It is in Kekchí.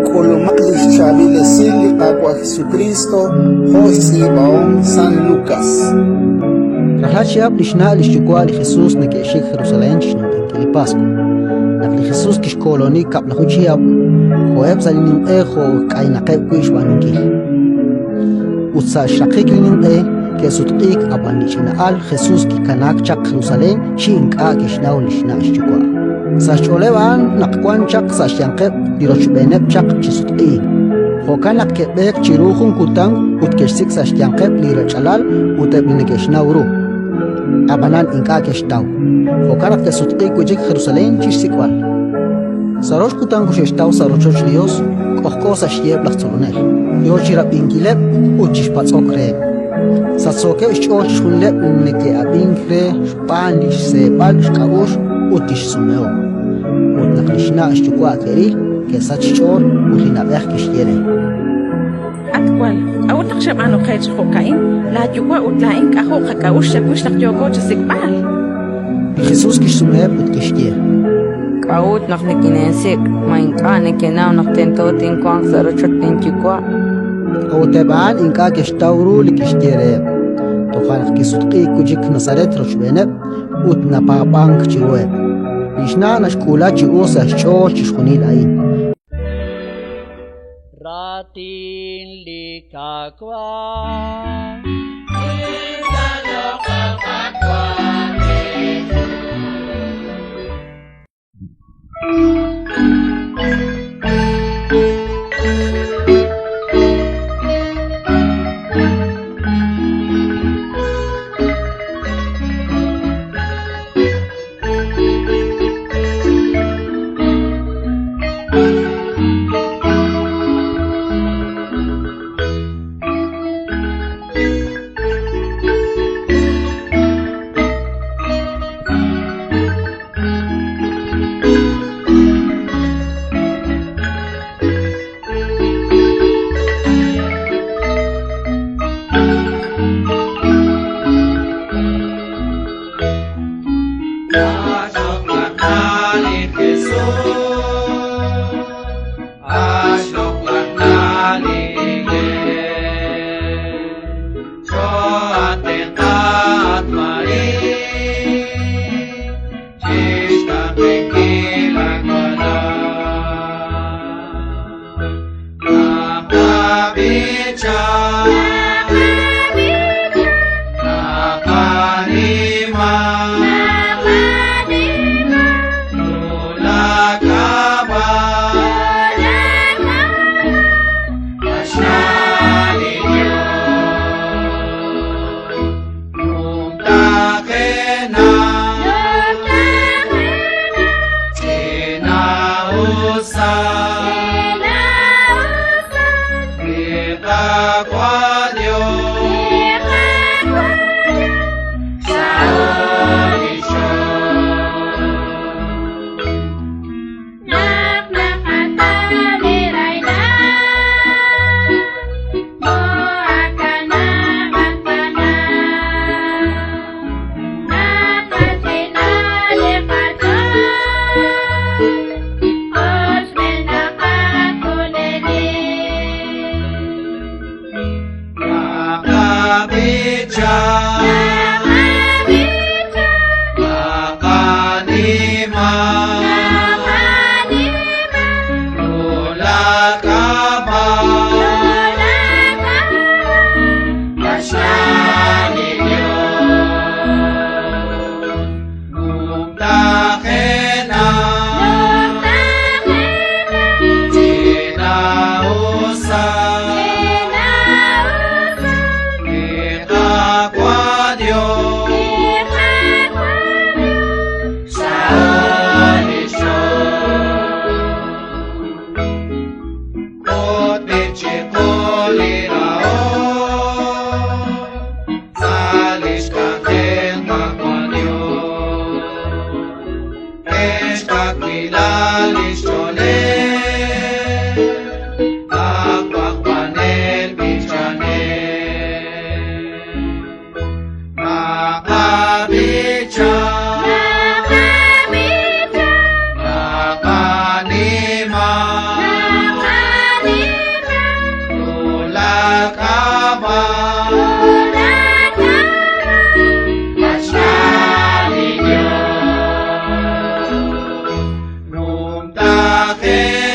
K'ulumaq li xchaab'il esil li Qaawa' Jesukriist jo' xtz'iib'ahom San Lukas. Rajlal chihab' li xna' li xyuwa' li Jesus neke'xik Jerusalén chi xninq'ehinkil li Paswa. Naq li Jesus kixkooloni 10 chihab', koheb' sa' li ninq'e jo' k'aynaqeb' wi' xb'aanunkil. Ut sa' xraqik li ninq'e ke'sutq'iik, ab'an li ch'ina'al Jesus kikanaak chaq Jerusalén chi ink'a' ke'xnaw li xna' xyuwa'. Sa' xch'ooleb' a'an naq wan chaq sa' xyanqeb' li rochb'eeneb' chaq chi sutq'iik. Jo'kan naq ke'b'eek chiru jun kutan ut ke'xsik' sa' xyanqeb' li rech'alal ut eb' li neke'xnaw ru. Ab'anan ink'a' ke'xtaw. Jo'kan naq ke'sutq'iik wi' chik Jerusalén chi xsik'b'al. Sa' rox kutan koxe'xtaw sa' rochoch li Yos, k'ojk'o sa' xyiheb' laj tzolonel, yo chi rab'inkileb' ut chi xpatz'ok reheb'. Sachsookeb' xch'ool chixjunileb' li neke'ab'ink re xb'aan li xseeb'al xk'a'uxl ut li xsumehom. Ut naq li xna' xyuwa' ke'ril, ke'sachk xch'ool ut li na'b'ej kixye re: At wal, k'a'ut naq xab'aanu qe chi jo'ka'in? Laayuwa' ut laa'in k'ajo' qak'a'uxl chawix naq yooko chasik'b'al. Li Jesus kixsumeheb' ut kixye: K'a'ut naq nikineesik'? Ma ink'a' nekenaw naq tento tinwanq sa' rochoch linyuwa'? A'ut eb' a'an ink'a' ke'xtaw ru li kixye reheb'. Toja' naq kisutq'iik wi' chik Nazaret rochb'eeneb' ut napaab'ank chiruheb'. Li xna' naxk'uula chi us sa' xch'ool chixjunil a'in. Raatin li Qaawa'. Sumlajenaq.